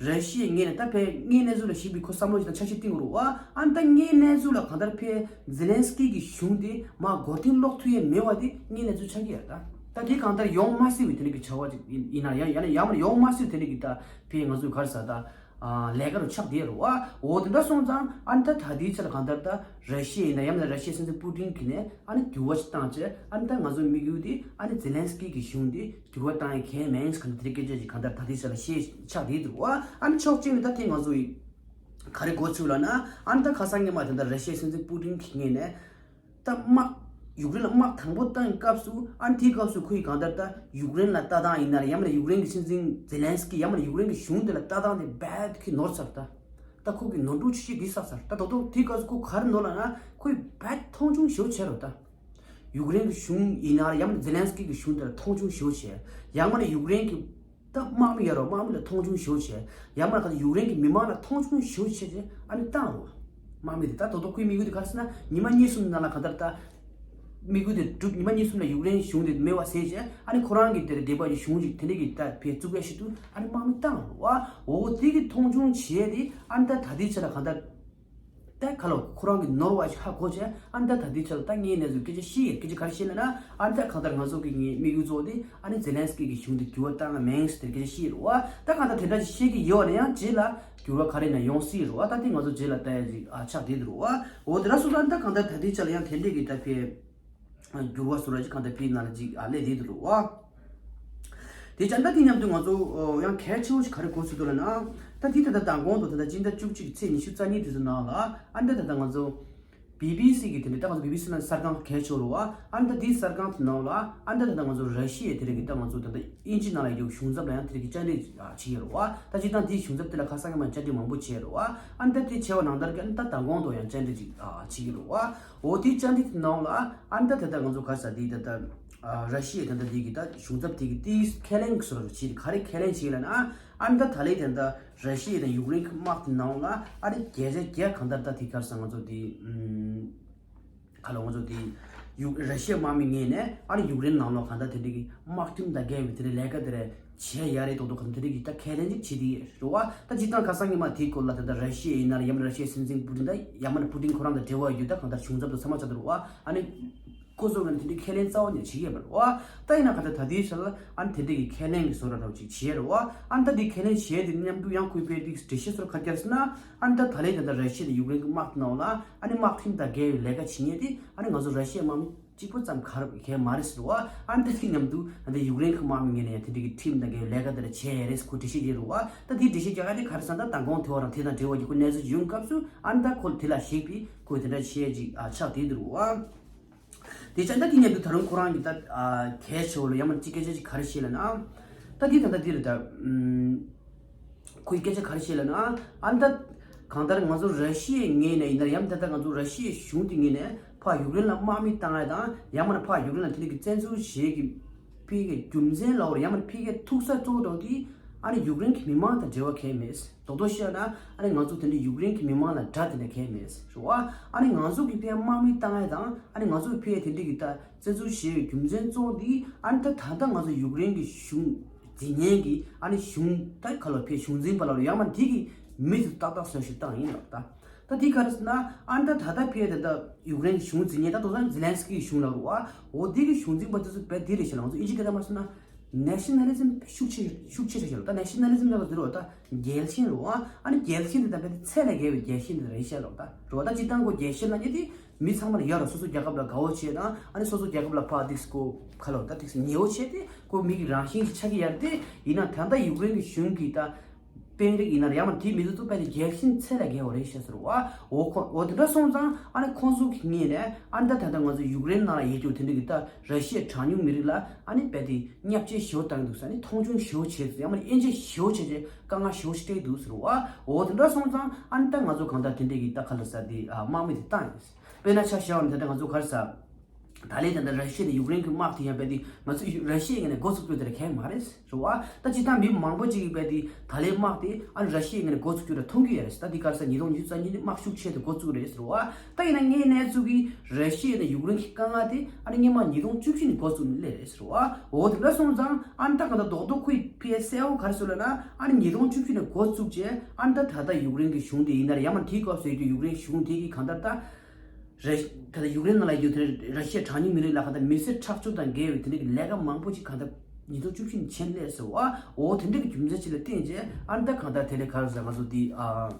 ར་ཤི་ཡའི་ངོས་ནས་ད་ཕའི་དངོས་གནས་ཚུལ་ལ་གཞིགས་པའི་ཁོ་བསམ་བློ་ཞིག་དང་འཆར་གཞི་བཏིང་དགོས་རེད་བ། ཨ་ནི་ད་དངོས་གནས་ཚུལ་ལ་གང་ལྟར་ཕའི་ཛེ་ལན་སི་ཀི་གི་གཞུང་དེ་མར་མགོ་རྟིང་སློག་ཐུབ་ཡས་མེད་པ་དེ་དངོས་གནས་ཚུལ་ཆགས་ཀྱི་ཡོད། ད་ད་དེ་གང་ལྟར་ཡོང་མ་སྲིད་པའི་དེ་འདྲ་གི་བྱ་བ་ཅིག་ཡིན་ཡིན་ན། ཡང་ཡང་ན་ཡང་མ་ཡོང་མ་སྲིད་པའི་དེ་འདྲ་གི་ད་ཕའི་ང་ཚོའི་ག་རེ་ཟེར་ད་ཨ་ལས་ཀ་རུ་ཆགས་བསྡད་རེད་བ། འོ་དེ་འདྲ་སོང་ཙང་ཨ་ནི་ད་ད་ལྟའི་ཆར་གང་ལྟར་ད་ར་ཤི་ཡ་ཡིན་ན། ཡང་ན་ར་ཤི་ཡའི་སྲིད་འཛིན་པུ་ཏིན་གྱིས་ནས་ཨ་ནི་འགྱུར་བ་ཞིག་བཏང་བྱས། ཨ་ནི་ད་ང་ཚོའི་དམིགས་ཡུལ་དེ་ཨ་ནི་ཛེ་ལན་སི་ཀི་གི་གཞུང་དེ་འགྱུར་བ་བཏང་ཡས་ཁེལ་མེད་གང་ལྟར་དེ་འདྲའི་སྐད་ཆ་ཅིག་གང་ལྟར་ད་ལྟའི་ཆར་ལ་བཤད་ཆགས་བསྡད་འདུག་བ། ཨ་ནི་ཕྱོགས་གཅིག་ནས་ད་དེ་ང་ཚོ་ཡི་ག་རེ་གོ་ཚུལ་ལབ་ན། ཨ་ནི་ད་ཁ་སང་ཉི་མ་དེ་འདྲ་ར་ཤི་ཡའི་སྲིད་འཛིན་པུ་ཏིན་གྱི་ངོས་ནས་ད་དམག་ཡུཀ་རེན་ལ་དམག་དང་པོ་བཏང་སྐབས་སུ། ཨ་ནི་དེའི་སྐབས་སུ་ཁོ་ཡིས་གང་ལྟར་ད་ཡུཀ་རེན་ལ་ལྟ་སྟངས་ཡིན་ན་རེད། ཡང་མིན་ན་ཡུཀ་རེན་གྱི་སྲིད་འཛིན་ཛེ་ལན་སི་ཀི། ཡང་མིན་ན་ཡུཀ་རེན་གྱི་གཞུང་དེ་ལ་ལྟ་སྟངས་དེ་རྦད་ཁོས་ནོར་ཚར། ད་ད་ཁོ་གིས་ནོར་འཁྲུལ་ཆེ་ཤོས་འདི་བསགས་ཚར། ད་ད་དུང་དེའི་སྐབས་སུ་ཁོ་ག་རེ་ནོར་ལབ་ན། ཁོས་རྦད་མཐོང་ཆུང་ཞེ་པོ་བྱས་རེད་བ། ད་ཡུཀ་རེན་གྱི་གཞུང་ཡིན་ན་རེད། ཡང་མིན་ན་ཛེ་ལན་སི་ཀི་གི་གཞུང་དེ་ལ་མཐོང་ཆུང་ཞེ་པོ་བྱས། ཡང་མིན་ན་ཡུཀ་རེན་གྱི་ད་དམག་མི་ཡོད་རེད་བ། དམག་མི་ལ་མཐོང་ཆུང་ཞེ་པོ་བྱས། ཡང་མིན་ན་ད་ཡུཀ་རེན་གྱི་མི་མང་ལ་མཐོང་ཆུང་ཞེ་པོ་བྱས་བྱས་ཨ་ནི་བཏང་རེད་བ། དམག་མི་དེ་ད་ད་དུང་ཁོའི་དམིགས་ཡུལ་དེ་ག་རེ་ཟེར་ན། ཉི་མ་གཉིས་གསུམ་ནང་ལ་གང་ལྟར་ད་དམིགས་ཡུལ་དེ་གྲུབ། ཉི་མ་གཉིས་གསུམ་ལ་ཡུཀ་རེན་གཞུང་དེ་མེད་པ་བཟོས་བྱས། ཨ་ནི་ཁོ་རང་གི་དེར་འདོད་པ་ཡི་གཞུང་ཅིག་དེ་འདྲ་གི་ད་ཕར་བཙུགས་ཡ་ཞིག་ཏུ་ཨ་ནི་དམག་མི་བཏང་རེད་བ། འོ་དེ་གི་མཐོང་ཆུང་བྱས་ཏེ་ཨ་ནི་ད་ད་ལྟའི་ཆ་ལ་གང་ལྟར་ད་ག་ལ་ཁོ་རང་གི་ནོར་བ་ཞིག་ཧ་གོ་བྱས། ཨ་ནི་ད་ད་ལྟའི་ཆ་ལ་ད་དངོས་གནས་ཚུལ་སྐད་ཆ་བཤད་ཡས། སྐད་ཆ་ག་རེ་བཤད་ལབ་ན། ཨ་ནི་ད་གང་ལྟར་ང་ཚོ་གི་ངའི་དམིགས་ཡུལ་གཙོ་བོ་དེ་ཨ་ནི་ཛེ་ལན་སི་ཀི་གི་གཞུང་དེ་འགྱུར་བ་བཏང་ཡས་མེད་ཟེར་སྐད་ཆ་བཤད་རེད་བ། ད་གང་ལྟར་དེ་འདྲ་ཞིག་བཤད་ཀྱི་ཡོད་ན་ཡང་རྗེས་ལ་འགྱུར་བ་ག་རེ་ཡིན་ན་ཡོང་སྲིད་རེད་བ། ད་དེ་ང་ཚོ་རྗེས་ལ་ལྟ་ཡ་ཅིག་ཨ་ཆགས་བསྡད་འདུག་རེད་བ། འོ་དེ་འདྲ་སོང་ཙང་ད་གང་ལྟར་ད་ལྟའི་ཆ་ལ་ཡང་དེ་འདྲས་ཀྱི་ད་ཕར་འགྱུར་བ་བཟོ་འདྲ་ཅིག་གང་ལྟར་ཕར་ནང་ལ་ཅིག་ཨ་སླེབས་བསྡད་འདུག་རེད་བ། དེ་བྱས་ད་དེ་མཉམ་དུ་ང་ཚོ་ཨོ་ཡང་གལ་ཆེ་བོ་ཞིག་ག་རེ་གོ་ཚུལ་འདུག་ལབ་ན། ད་དེ་ད་ལྟ་མདང་དགོང་དང་ད་ལྟ་སྤྱི་ཟླ་བཅུ་གཅིག་ཚེས་ཉི་ཤུ་རྩ་གཉིས་དེ་ཚོ་ནང་ལ་ཨ་ད་ད་ལྟ་ང་ཚོ་བི་བི་སི་གི་དེ་འདྲ། ད་ང་ཚོ་བི་བི་སི་ལབ་ན་གསར་ཁང་གལ་ཆེ་བོ་རེད་བ། ཨ་ད་དེའི་གསར་ཁང་དེ་ནང་ལ་ཨ་ད་ད་ལྟ་ང་ཚོ་ར་ཤི་ཡའི་དེ་རིང་གི་ད་ང་ཚོ་ད་ལྟ་དབྱིན་ཇི་ནང་ལ་ཡོད་གཞུང་ཚབ་ལ་ཡང་དེ་རིང་གི་བཅར་འདྲི་བྱེད་ཀྱི་ཡོད་རེད་བ། ད་སྤྱིར་བཏང་དེའི་གཞུང་ཚབ་དེ་ལ་ཁ་སང་ཉི་མ་བཅར་འདྲི་མང་པོ་བྱས་རེད་བ། ཨ་ད་དེ་བྱས་པ་ནང་ལྟར་གྱི་ཨ་ད་མདང་དགོང་དུ་ཡང་བཅར་འདྲི་ཅིག་བྱེད་ཀྱི་རེད་བ། འོ་དེའི་བཅར་འདྲི་དེ་ནང་ལ་ཨ་ད་ད་ལྟ་ང་ཚོ་ག་རེ་ཟེར། དེ་ད་ལྟ་ཨ་ར་ཤི་ཡའི་ད་ལྟ་འདི་གི་ད་གཞུང་ཚབ་དེ་གི་དེའི་ཁས་ལེན་གྱི་བཟོ་འདྲ་བྱས་ཏེ། ག་རེ་ཁས་ལེན་བྱས་ལབ་ན། ཨ་ནི་ད་ད་ལན་དེ་ད་ར་ཤི་ཡ་དང་ཡུཀ་རེན་གྱི་དམག་དེ་ནང་ལ་ཨ་ནི་བརྒྱ་ཆ་བརྒྱ་གང་ལྟར་ད་དེ་ག་རེ་ཟེར། ང་ཚོ་དེ་ཨམ་ག་ལ་ང་ཚོ་དེ་ཡུ་ར་ཤི་ཡའི་དམག་མི་ངོས་ནས་ཨ་ནི་ཡུཀ་རེན་ནང་ལོགས་གང་ལྟར་དེ་འདྲ་གི་དམག་ཁྲིམས་དང་འགལ་བའི་དེ་འདྲ་ལས་ཀ་དེ་འདྲ་བྱས་ཡ་རེད་མདོག་མདོག་གང་དེ་འདྲ་གི་ད་ཁས་ལེན་ཅིག་བྱེད་དེ་རེད་བ། ད་སྤྱིར་བཏང་ཁ་སང་ཉི་མ་དེའི་སྐོར་ལ་ད་ལྟ་ར་ཤི་ཡ་ཡིན་ན་རེད། ཡང་མིན་ར་ཤི་ཡའི་སྲིད་འཛིན་པུ་ཏིན། ད་ཡང་མིན་པུ་ཏིན་ཁོ་རང་དང་འབྲེལ་བ་ཡོད་རྒྱུ་ད་གང་ལྟར་གཞུང་ཚབ་དང་ཚང་མ་ཆགས་འདུག་རེད་བ། ཨ་ནི་ཁོ་ཚོ་གིས་དེ་འདྲའི་ཁས་ལེན་རྩ་བ་ནས་བྱེད་ཀྱི་ཡོད་མ་རེད་བ། ད་ཡིན་ན་ག་ད་ད་དེའི་ཆ་ལ་ཨ་ནི་དེ་འདྲ་གི་ཁས་ལེན་གྱི་བཟོ་འདྲ་འདྲ་བོ་ཅིག་བྱས་རེད་བ། ཨ་ནི་ད་དེ་ཁས་ལེན་བྱས་དེ་མཉམ་དུ་ཡང་ཁོས་དཔེ་དེ་འགྲེལ་བཤད་ཚོར་ཁ་རྒྱག་ཟེར་ན། ཨ་ནི་ད་ད་ལན་ད་ད་ར་ཤི་ཡ་དང་ཡུཀ་རེན་གྱི་དམག་ནང་ལ་ཨ་ནི་དམག་ཁྲིམས་དང་འགལ་བའི་ལས་ཀ་བྱེད་མཁན་དེ་ཨ་ནི་ང་ཚོ་ར་ཤི་ཡའི་དམག་མི་གཅིག་པོ་ཙམ་ག་རེ་གལ་མ་རེད་ཟེར་བ། ཨ་ནི་ད་དེ་མཉམ་དུ་ཨ་ནི་ད་ཡུཀ་རེན་གྱི་དམག་མི་ངོས་ནས་ཡང་དེ་འདྲ་གི་ཁྲིམས་དང་འགལ་བའི་ལས་ཀ་དེ་འདྲ་བྱས་ཡ་རེད་ཟེར་ཁོས་འགྲེལ་བཤད་བྱས་རེད་བ། ད་དེའི་འགྲེལ་བཤད་རྒྱག་ཡ་དེ་ག་རེ་ཟེར་ན། ད་མདང་དགོང་དེ་བ་རང་དེ་དང་འབྲེལ་བ་ཡོད་ཁོ་གནས་ཚུལ་ཡོང་སྐབས་སུ་ཨ་ནི་ད་ཁོ་དེ་ལ་གཞིགས་པའི་ཁོས་དེ་འདྲ་བྱས་ཅིག་ཨ་ཆགས་བསྡད་འདུག་བ། དེ་ཙང་ད་དེ་མཉམ་དུ་ད་རུང་ཁོ་རང་གི་ད་ཨ་གལ་ཆེ་བོ་ལ་ཡང་མ་གཅིག་སྐད་ཆ་ཅིག་ག་རེ་བཤད་ལབ་ན། ད་དེ་ད་ད་དེ་རེད་ད། ཨམ་ཁོའི་སྐད་ཆ་ག་རེ་བཤད་ལབ་ན། ཨ་ནི་ད་གང་ལྟར་ང་ཚོ་ར་ཤི་ཡའི་ངོས་ནས་ཡིན་ན་རེད། ཡང་མིན་ད་ལྟ་ང་ཚོ་ར་ཤི་ཡའི་གཞུང་དེ་ངོས་ནས་ཕར་ཡུཀ་རེན་ལ་དམག་མི་བཏང་ཡ་དང་། ཡང་མིན་ཕར་ཡུཀ་རེན་ལ་དེ་འདྲ་གི་བཙན་འཛུལ་བྱེད་ཀྱི་ཕ་གིའི་རྒྱུ་མཚན་ལབ་དགོས་རེད། ཡང་མིན་ཕ་གིའི་ཐུག་ས་གཙོ་བོ་དེ་ཨ་ནི་ཡུཀ་རེན་གྱི་མི་མང་དང་འབྲེལ་བ་གང་ཡང་མེད། རྡོག་རྡོག་བཤད་ན་ཨ་ནི་ང་ཚོ་དེ་འདྲའི་ཡུཀ་རེན་གྱི་མི་མང་ལ་དགྲ་དེ་འདྲ་གང་ཡང་མེད་ཟེར་བ། ཨ་ནི་ང་ཚོ་གི་ཕར་དམག་མི་བཏང་ཡ་དང་ཨ་ནི་ང་ཚོ་གི་ཕར་དེ་འདྲ་གི་ད་བཙན་འཛུལ་བྱེད་པའི་རྒྱུ་མཚན་གཙོ་བོ་འདི་ཨ་ནི་ད་ད་ལྟ་ང་ཚོ་ཡུཀ་རེན་གྱི་གཞུང་འཛིན་མཁན་གྱི་ཨ་ནི་གཞུང་ད་ག་ལ་ཕར་གཞུང་འཛིན་པ་ལ་ཡང་མ་དེ་གི་མི་དེ་ཏག་ཏག་བཟོ་ཞིག་བཏང་ཡིན་ལབ་ད། ད་དེ་ག་རེ་ཟེར་ན་ཨ་ནི་ད་ད་ལྟ་ཕར་ད་ལྟ་ཡུཀ་རེན་གྱི་གཞུང་འཛིན་མཁན་ད་དོ་ས་ཛེ་ལན་སི་ཀི་གི་གཞུང་ལབ་རེད་བ། འོ་དེ་གི་གཞུང་འཛིན་པ་དེ་ཚོ་རྦད་དེ་རེད་ཤག་ལབ། ང་ཚོ་ཨིན་ཇི་སྐད་ཐོག་མ་ཟེར་ན། ནེ་ཤ་ན་ལི་ཛིམ་ཤུགས་ཆེ་ཤུགས་ཆེ་ཤག་ལབ། ད་ནེ་ཤ་ན་ལི་ཛིམ་ལབ་པ་དེ་རེད་བ། ད་རྒྱལ་ཞེན་རེད་བ། ཨ་ནི་རྒྱལ་ཞེན་དེ་ད་རྦད་དེ་ཚད་ལས་བརྒལ་བའི་རྒྱལ་ཞེན་དེ་རེད་ཤག་ལབ། ད་རེད་བ། ད་སྤྱིར་བཏང་ཁོ་རྒྱལ་ཞེན་ལབ་མཁན་དེ་མི་ཚང་མ་ལ་ཡོད་རེད། སོ་སོ་རྒྱལ་ཁབ་ལ་དགའ་བོ་བྱས་དང་ཨ་ནི་སོ་སོ་རྒྱལ་ཁབ་ལ་ཕར་ཏིག་སི་ཁོ་ག་ལབ། ད་ཏིག་སི་ཉེ་བོ་བྱས་ཏེ་ཁོ་མི་གི་རང་བཞིན་ཅིག་ཆགས་ཀྱི་ཡོད་རེད་དེ། ཡིན་ན་ད་ལྟ་ཡུཀ་རེན་གྱི་གཞུང་གིས་ད་ དཔོན་རིགས་ཡིན་ན་ཡང་མ་དེའི་མི་ཚོ་ཚོ་དཔེ་དེ་རྒྱལ་ཞིང་ཚད་ལས་བརྒལ་བ་རེད་ཤག་ཟེར་བ། འོ་ཁོ་འོ་དེ་འདྲ་སོང་ཙང་ཨ་ནི་ཁོང་ཚོ་གི་ངོས་ནས་ཨ་ནི་ད་ད་ལྟ་ང་ཚོ་ཡུཀ་རེན་ནང་ལ་ཡོད་རྒྱུ་དེ་འདྲ་གི་ད་ར་ཤི་ཡའི་གྲངས་ཉུང་མི་རིགས་ལ་ཨ་ནི་དཔེ་དེ་བརྙས་བཅོས་ཞེ་པོ་བཏང་གི་འདུག་ཟེར། ཨ་ནི་མཐོང་ཆུང་ཞེ་པོ་བྱས་འདུག་ཟེར། ཡང་མ་དབྱེ་འབྱེད་ཞེ་པོ་བྱས་རྗེས་དཀའ་ངལ་ཞེ་པོ་ཞིག་སྤྲད་འདུག་ཟེར་བ། འོ་དེ་འདྲ་སོང་ཙང་ཨ་ནི་ད་ང་ཚོ་གང་ལྟར་དེ་འདྲ་གི་ད་ག་ལ་ཟེར་དེ་དམག་མི་དེ་བཏང་ཡིན། དཔེར་ན་ཆ་བཞག་པ་ན་ད་ལྟ་ང་ཚོ་ག་རེ་ཟེར། ད་ལན་ད་ལྟ་ར་ཤི་ཡ་དང་ཡུཀ་རེན་གྱི་དམག་དེ་ཡང་རྦད་དེ་ང་ཚོ་ར་ཤི་ཡའི་ངོས་ནས་འགོ་བཙུགས་རྒྱུ་དེ་ལ་གལ་མ་རེད་ཟེར་བ། ད་སྤྱིར་བཏང་མི་མང་པོ་ཅིག་གིས་རྦད་དེ་ད་ལན་དམག་དེ་ཨ་ནི་ར་ཤི་ཡའི་ངོས་ནས་འགོ་བཙུགས་རྒྱུ་ལ་མཐོང་གི་ཡོད་རེད་ཟེར། ད་འདི་ག་རེ་ཟེར། ཉིས་སྟོང་ཉི་ཤུ་རྩ་གཉིས་ནས་དམག་ཤུགས་ཆེ་དུ་འགོ་བཙུགས་རེད་ཟེར་བ། ད་ཡིན་ན་ངས་ནས་བཙུགས་ཀྱི་ར་ཤི་ཡ་དང་ཡུཀ་རེན་གྱི་དཀའ་ངལ་དེ་ཨ་ནི་སྔོན་མ་ཉིས་སྟོང་བཅུ་བཞི་ནས་འགོ་བཙུགས་ནས་སླེབས་རེད་ཟེར་བ། འོ་དེ་འདྲ་སོང་ཙང་ཨ་ནི་ད་གང་ལྟར་རྡོག་རྡོག་ཁོའི་ཕི་ཨེ་གསལ་བོ་ག་རེ་ཟེར་ལབ་ན་ཨ་ནི་ཉིས་སྟོང་བཅུ་བཞི་ནས་འགོ་བཙུགས་རྗེས་ཨ་ནི་ད་ད་ལྟ་ཡུཀ་རེན་གྱི་གཞུང་དེ་ཡིན་ན་ཡང་མ་དེའི་སྐབས་སུ་ཡོད་རྒྱུ་ཡུཀ་རེན་གཞུང་དེ་གི་གང་ལྟར་ད། རེད། ད་ལྟ་ཡུཀ་རེན་ནང་ལ་ཡོད་དེ་ར་ཤི་ཡའི་གྲངས་ཉུང་མི་རིགས་ལ་གང་ལྟར་མི་སེར་ཁྲག་སྦྱོར་དང་འགལ་བའི་དེ་འདྲ་གི་ལས་ཀ་མང་པོ་ཅིག་གང་ལྟར་ཉིས་སྟོང་བཅུ་བཞི་ནས་བྱས་སླེབས་ཟེར་བ། འོ་དེ་འདྲ་གི་རྒྱུ་མཚན་ཅིག་ལ་བརྟེན་རྗེས་ཨ་ནི་ད་གང་ལྟར་དེ་ལས་ག་རེ་ཟེར་ང་ཚོ་འདི་ཨ།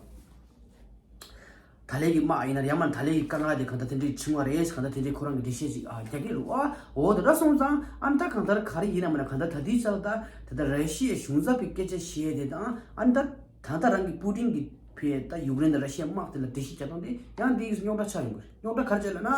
ད་ལན་གྱི་དམག་ཡིན་ན་ཡང་མ་ད་ལན་གྱི་དཀའ་ངལ་དེ་གང་ལྟར་དེ་འདྲའི་བྱུང་བ་རེད། གང་ལྟར་དེ་འདྲའི་ཁོ་རང་གི་འགྲེལ་བཤད་ཅིག་ཨ་རྒྱག་གི་རེད་བ། འོ་དེ་འདྲ་སོང་ཙང་ཨ་ནི་ད་གང་ལྟར་ག་རེ་ཡིན་ན་མིན་ན་གང་ལྟར་ད་ལྟའི་ཆར་ད་དེ་ལྟར་ར་ཤི་ཡའི་གཞུང་ཚབ་ཀྱི་སྐད་ཆ་བཤད་དེ་དང་ཨ་ནི་ད། ད་ལྟ་རང་གི་པུ་ཏིན་གྱི་ཕི་ད་ཡུཀ་རེན་དང་ར་ཤི་ཡའི་དམག་དེ་ལ་འགྲེལ་བཤད་རྒྱག་སྟངས་དེ་ཡང་དེ་རྙོག་དྲ་ཆགས་ཡོང་གི་རེད། རྙོག་དྲ་ག་རེ་བྱས་ལབ་ན་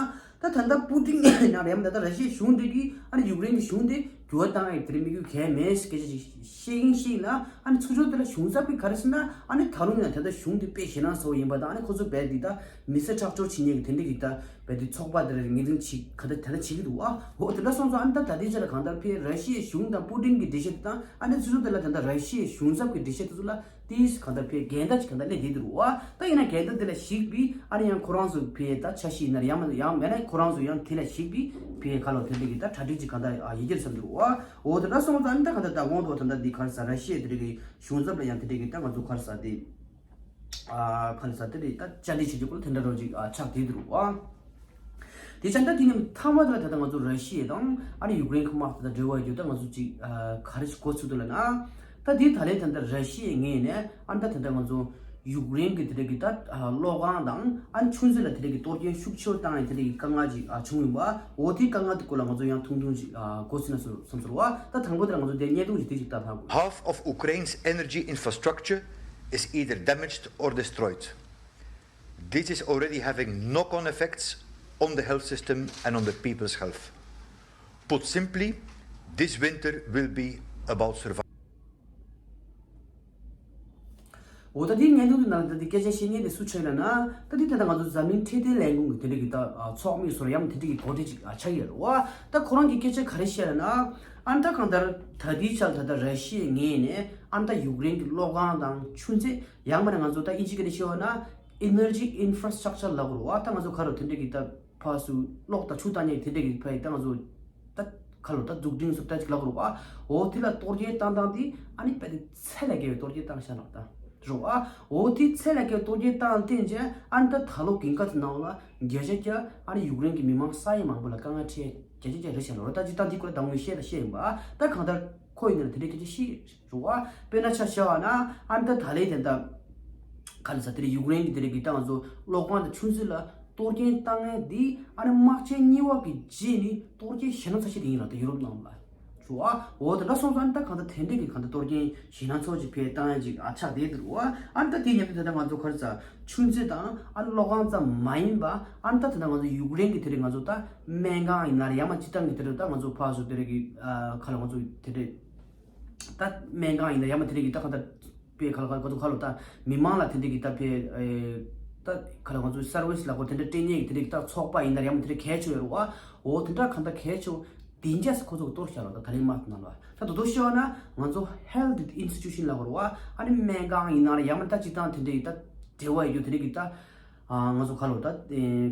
ད་ད་ལྟ་པུ་ཏིན་ཡིན་ན་རེད་ཡང་ད་ལྟ་ར་ཤི་ཡའི་གཞུང་དེ་གིས་ཨ་ནི་ཡུཀ་རེན་གྱི་གཞུང་དེ་འགྱུར་བ་བཏང་ཡག་དེ་རིང་དམིགས་ཡུལ་གལ་མེད་ཟེར་སྐད་ཆ་ཅིག་བཤད་ཡིན་ཤེས་ན་ཨ་ནི་ཚུར་ཕྱོགས་དེ་ལ་གཞུང་ཚབ་ཀྱིས་ག་རེ་ཟེར་ན་ཨ་ནི་ད་རུང་ཡང་ད་ལྟ་གཞུང་དེ་དཔེ་ཞེད་སྣང་ཚ་བོ་ཡིན་པ་དང་ཨ་ནི་ཁོ་ཚོ་རྦད་དེ་ད་མི་སེར་ཁྲག་སྦྱོར་བྱེད་མཁན་གྱི་དེ་འདྲ་གི་ད་རྦད་དེ་ཚོགས་པ་དེ་ལ་ངོས་འཛིན་བྱེད་ག་ད་དེ་འདྲ་བྱེད་ཀྱི་འདུག་ཨ། འོ་དེ་འདྲ་སོང་ཙང་ཨ་ནི་ད་ད་ལྟའི་ཆ་ལ་གང་ལྟར་ཕི་ར་ཤི་ཡའི་གཞུང་དང་པུ་ཏིན་གྱི་འགྲེལ་བཤད་དེ་དང་ཨ་ནི་ཚུར་ཕྱོགས་དེ་ལ་ད་ལྟ་ར་ཤི་ཡའི་གཞུང་ཚབ་ཀྱི་འགྲེལ་བཤད་དེ་ཚོ་ལ། དེས་གང་ལྟར་ཕའི་འགལ་ཟླ་ཅིག་གང་ལྟར་སླེབས་བསྡད་འདུག་བ། ད་ཡིན་ན་འགལ་ཟླ་དེ་ལ་གཞིགས་པའི་ཨ་ནི་ཡང་ཁོ་རང་ཚོ་ཕའི་ད་འཆར་གཞི་ཡིན་ན་ཡང་མ་ཡང་མེད་ན་ཁོ་རང་ཚོ་ཡང་དེ་ལ་གཞིགས་པའི་ཕའི་ཁ་ལོ་དེ་འདྲ་གི་ད་གྲ་སྒྲིག་ཅིག་གང་ལྟར་ཡོད་ཀྱི་རེད་བསམ་འདུག་བ། འོ་དེ་འདྲ་སོང་ཙང་ཨ་ནི་ད་གང་ལྟར་ད་དགོང་དུ་ད་ལྟ་འདི་ག་རེ་ཟེར་ར་ཤི་ཡ་དེ་འདྲ་གི་གཞུང་ཚབ་ལ་ཡང་དེ་འདྲ་གི་ད་ང་ཚོ་ག་རེ་ཟེར་དེ་ཨ་ག་རེ་ཟེར་དེ་རེད། ད་བཅར་འདྲི་བྱེད་རྒྱུ་ཁོ་ལ་དེ་འདྲ་རོ་ཅིག་ཨ་ཆགས་བསྡད་འདུག་བ། དེ་ཆ་འདྲ་དེ་ནི་མཐའ་མ་དེ་ལ་ད་ལྟ་ང་ཚོ་ར་ཤི་ཡ་དང་ཨ་ནི་ཡུཀ་རེན་གྱི་དམག་དེ་དང་འབྲེལ་བ་ཡོད་ད་ང་ཚོ་ཅིག་ཨ་ག་རེ་ཞིག་གོ་ཚུལ་འདུག་ལབ་ན། ད་དེ་ད་ལན་ད་ལྟ་ར་ཤི་ཡའི་ངོས་ནས་ཨ་ནི་ད་ད་ལྟ་ང་ཚོ་ཡུཀ་རེན་གྱི་དེ་འདྲ་གི་ད་ཨ་གློག་ཁང་དང་ཨ་ནི་ཆུ་མཛོད་ལ་དེ་འདྲ་གི་གཏོར་སྐྱོན་ཤུགས་ཆེ་བོ་བཏང་ཡ་དེ་འདྲ་གི་དཀའ་ངལ་ཅིག་ཨ་བྱུང་ཡོད་པ། འོ་དེའི་དཀའ་ངལ་དེ་སྐོར་ལ་ང་ཚོ་ཡང་ཐུང་ཐུང་ཅིག་ཨ་གོ་ཟིན་ན་བསམ་བསམ་ཚོར་བ། ད་དང་པོ་དེ་ལ་ང་ཚོ་དེ་བརྙན་ཐུང་ཞིག་དེ་ཅིག་ལྟ་ཐང་དགོས། Half of Ukraine's energy infrastructure is either damaged or destroyed. This is already having knock-on effects on the health system and on the people's health. Put simply, this winter will be about survival. འོ་ད་འདི་བརྙན་ཐུང་འདི་ནང་ད་འདི་སྐད་ཆ་བཤད་མཁན་དེ་སུ་ཆགས་ལབ་ན། ད་འདི་ད་ལྟ་ང་ཚོ་འཛམ་གླིང་འཕྲོད་བསྟེན་ལས་ཁུངས་ཀྱི་དེ་འདྲ་གི་ད་ཚོགས་མི་ཟུར་ཡང་དེ་འདྲ་གི་འགོ་ཁྲིད་ཅིག་ཆགས་ཡོད་རེད་བ། ད་ཁོ་རང་གི་སྐད་ཆ་ག་རེ་བཤད་ལབ་ན། ཨ་ནི་ད་གང་ལྟར་ད་ལྟའི་ཆར་ད་ལྟ་ར་ཤི་ཡའི་ངོས་ནས་ཨ་ནི་ད་ཡུཀ་རེན་གྱི་གློག་ཁང་དང་ཆུ་མཛོད། ཡང་མིན་ན་ང་ཚོ་ད་ཨིན་ཇི་སྐད་ནས་བཤད་པ་ན་Energy Infrastructure ལབ་དགོས་རེད་བ། ད་ང་ཚོ་ག་རེ་དེ་འདྲ་གི་ད་ཕར་ཚུར་གློག་དང་ཆུ་བཏང་མཁན་དེ་འདྲ་གི་ཕར་ད་ང་ཚོ་ད་ག་རེ་ད་འཛུགས་སྐྲུན་སུ་ད་ཅིག་ལབ་དགོས་རེད་བ། འོ་དེ་ལ་གཏོར་སྐྱོན་བཏང་སྟངས་དེ་ཨ་ནི་དཔེ་དེ་ཚད་ལས་བརྒལ་བའི་གཏོར་སྐྱོན་བཏང་ཤག་ལབ་ད་རེད་བ། འོ་དེ་ཚད་ལས་བརྒལ་བའི་གཏོར་སྐྱོན་བཏང་བསྟན་རྗེས་ཨ་ནི་ད་ད་ལོ་དགུན་ཁ་དེ་ནང་ལ་བརྒྱ་ཆ་བརྒྱ་ཨ་ནི་ཡུཀ་རེན་གྱི་མི་མང་ས་ཡ་མང་པོ་ལ་དཀའ་ངལ་འཕྲད་བརྒྱ་ཆ་བརྒྱ་རེད་ཤག་ལབ་རེད། ད་ཅིག་ད་འདི་སྐོར་ལ་ད་ངོས་བཤད་ད་བཤད་ཡིན་པ། ད་གང་ལྟར་ཁོ་ཡིན་ན་དེ་འདྲའི་སྐད་ཆ་བཤད་རེད་བ། དཔེར་ན་ཆ་བཞག་པ་ན་ཨ་ནི་ད་ད་ལན་དེ་འདྲ་ག་རེ་ཟེར་དེ་རེད། ཡུཀ་རེན་གྱི་དེ་རེད་གི་ད་ང་ཚོ་གློག་ཁང་དང་ཆུ་མཛོད་ལ་གཏོར་སྐྱོན་བཏང་མཁན་འདི་ཨ་ནི་དམག་ཆེན་གཉིས་པ་གི་རྗེས་ནས་གཏོར་སྐྱོན་ཞེད་སྣང་ཚ་ཤོས་དེ་ཡིན་ལབ་ད་ཡུ་རོབ་ནང་ལ་རེད་བ། འོ་དེ་འདྲ་སོང་ཙང་ཨ་ནི་ད་གང་ལྟར་དེ་འདྲས་ཀྱི་གང་ལྟར་གཏོར་སྐྱོན་ཞེད་སྣང་ཚ་བོ་ཅིག་ཕེ་བཏང་ཡ་ཅིག་ཨ་ཆགས་བསྡད་འདུག་རེད་བ། ཨ་ནི་ད་དེ་མཉམ་དུ་ད་ལྟ་ང་ཚོ་ག་རེ་ཟེར་ཆུ་མཛོད་དང་ཨ་ནི་གློག་ཁང་ཙམ་མ་ཡིན་པ་ཨ་ནི་ད་ད་ལྟ་ང་ཚོ་ཡུཀ་རེན་གྱི་དེ་རེད་ང་ཚོ་ད་སྨན་ཁང་ཡིན་ན་རེད། ཡང་མ་སྤྱིར་བཏང་གི་དེ་རེད། ད་ང་ཚོ་ཕར་ཚུར་དེ་རེད་གི་ཨ་ག་ལ་ང་ཚོ་དེ་རེད། ད་སྨན་ཁང་ཡིན་ན་ཡང་མ་དེ་རིགས་ཀྱི་ད་གང་ལྟར་དཔེ་ག་ལ་ག་ཚོ་ག་ལ་ད་མི་མང་ལ་དེ་འདྲ་གི་ད་དཔེ་ད་ག་ལ་ང་ཚོ་སར་ཝི་སི་ལ་གོ་དེ་འདྲ་སྤྲད་མཁན་གྱི་དེ་འདྲ་གི་ད་ཚོགས་པ་ཡིན་ན་ཡང་མ་དེ་འདྲ་གལ་ཆེ་ཡོད་རེད་བ། འོ་དེ་འདྲ་གང་ལྟར་གལ་ཆེ་བོ་དེ་འཇགས་སུ་ཁོ་ཚོ་གཏོར་བཞག་ལ་ད་ད་ལན་དམག་དེ་ནང་ལ་ད་དོ་དོ་ཤོད་ན་ང་ཚོ་ཧེལ་ཐི་ཨིན་སི་ཊི་ཊུ་ཤན་ལ་གོ་རེད་བ། ཨ་ནི་སྨན་ཁང་ཡིན་ན་ཡང་མ་ད་སྤྱིར་བཏང་དེ་འདྲ་གི་ད་འབྲེལ་བ་ཡོད་རྒྱུ་དེ་འདྲ་གི་ད། ང་ཚོ་ག་ལོ་ད་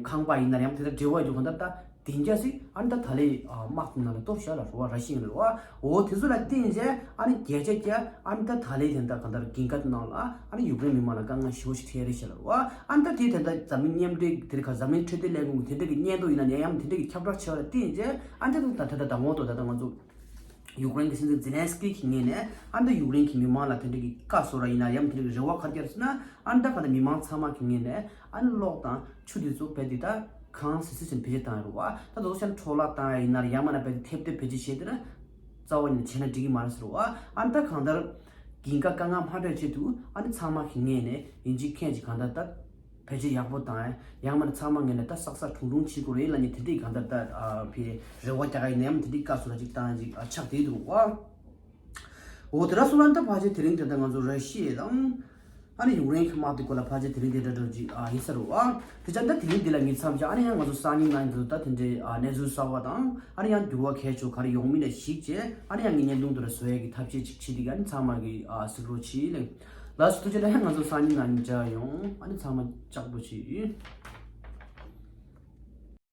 ཁང་པ་ཡིན་ན་ཡང་དེ་ལྟར་འབྲེལ་བ་ཡོད་གང་ལྟར་ད་དེ་འཇགས་སི་ཨ་ནི་ད་ད་ལེ་དམག་དེ་ནང་ལ་གཏོར་བཞག་ལ་རུ་བ་ར་ཤི་ཡིན་ལ་རུ་བ། འོ་དེ་ཚོ་ལ་བརྟེན་རྗེས་ཨ་ནི་བརྒྱ་ཆ་བརྒྱ་ཨ་ནི་ད་ད་ལེ་དེ་འདྲ་གང་ལྟར་གིན་ཁ་དེ་ནང་ལ་ཨ་ནི་ཡུཀ་རེན་མི་མང་ལ་དཀའ་ངལ་ཞེ་པོ་ཞིག་འཕྲད་རེད་ཤག་ལ་རུ་བ། ཨ་ནི་ད་དེ་དེ་འདྲ་འཛམ་གླིང་མཉམ་འབྲེལ་དེ་རིགས་ཁ་འཛམ་གླིང་འཕྲོད་བསྟེན་ལས་ཁུངས་དེ་འདྲ་གི་སྙན་ཐོ་ཡིན་ན་ཡང་ཡང་དེ་འདྲ་གི་ཁྱབ་བསྒྲགས་བྱས་པ་ལ་བརྟེན་རྗེས་ཨ་ནི་ད་ད་ད་ད་ངོ་ཏོ་ད་ད་ང་ཚོ། ཡུཀ་རེན་གྱི་སྲིད་འཛིན་ཛེ་ལན་སི་ཀི་གི་ངོས་ནས་ཨ་ནི་ད་ཡུཀ་རེན་གྱི་མི་མང་ལ་དེ་འདྲ་གི་བཀའ་གསོ་ར་ཡིན་ན་ཡང་དེ་འདྲ་གི་རེ་བ་ག་རེ་བརྒྱབ་ཟེར་ན་ཨ་ནི་ད་ག་ད་མི་མང་ཚང་མ་གི་ངོས་ནས་ཨ་ནི་གློག་དང་ཆུ་དེ་ཚོ་བེད་དེ་ད་གང་སི་སི་ཅན་བེད་སྤྱོད་བཏང་ཡ་རུ་བ། ད་དོ་ཤན་འཕྲོ་བརླག་བཏང་ཡ་ཡིན་ན་ཡང་མ་ན་བེད་དེ་ཐེབས་ཐེབས་བེད་སྤྱོད་བྱས་དེ་ན་རྩ་བ་ཉིད་ནས་བྱས་ན་འགྲིག་གི་མ་རེད་ཟེར་བ། ཨ་ནི་ད་གང་ལྟར་ འགན་ཁག་དཀའ་ངལ་མ་འཕྲད་ཆེད་དུ་ཨ་ནི་ཚང་མ་གི་ངོས་ནས་ཡིན་གཅིག་མཁན་གཅིག་གང་ལྟར་ད་ཕལ་ཆེར་ཡག་པོ་དང་ཡང་མིན་ན་ཚང་མ་ངོས་ནས་ད་བསགས་བསགས་དྲུང་དྲུང་བྱེད་དགོས་རེད་ལབ་ནས་དེ་འདྲའི་གང་ལྟར་ད་ཨ་ཕའི་རེ་བ་རྒྱག་ག་ཡིན་ནའི་ཨ་མ་དེ་འདྲའི་བཀའ་ཟུར་ལ་ཅིག་བཏང་ཅིག་ཨ་ཆགས་བསྡད་འདུག་བ། འོ་དེ་འདྲ་སོང་ན་ད་ཕལ་ཆེར་དེ་རིང་དེ་ད་ང་ཚོ་ར་ཤི་ཡ་དང་ཨ་ནི་ཡུཀ་རེན་གྱི་དམག་དེ་སྐོར་ལ་ཕལ་ཆེར་དེ་རིང་དེ་འདྲ་འདྲ་ཅིག་ཨ་ཡིན་ས་རེད་བ། དེ་ཙང་ད་དེ་རིང་འདི་ལ་ངས་མཚམས་བཞག་ཨ་ནི་ཡང་ང་ཚོ་སང་ཉིན་གནངས་ཉིན་དུ་ད་དེ་འདྲའི་ཨ་གནས་ཚུལ་གསར་བ་དང་ཨ་ནི་ཡང་འགྱུར་བ་གལ་ཆེ་ག་རེ་ཡོང་མིན་ལ་གཞིགས་བྱས་ཨ་ནི་ཡང་ངས་བརྙན་ཐུང་དེ་འདྲ་བཟོ་ཡས་ཀྱི་ཐབས་ཤེས་ཅིག་བྱེད་དེ་ག་ཨ་ནི་ཚང་མ་གི་ཨ་གཟིགས་རོགས་གྱིས་ལགས། ལགས་སོ་ཐུགས་རྗེ་ཆེ། ཡང་ང་ཚོ་སང་ཉིན་གནངས་ཉིན་མཇལ་ཡོང་། ཨ་ནི་ཚང་མ་ལྕགས་པོ་བྱེད།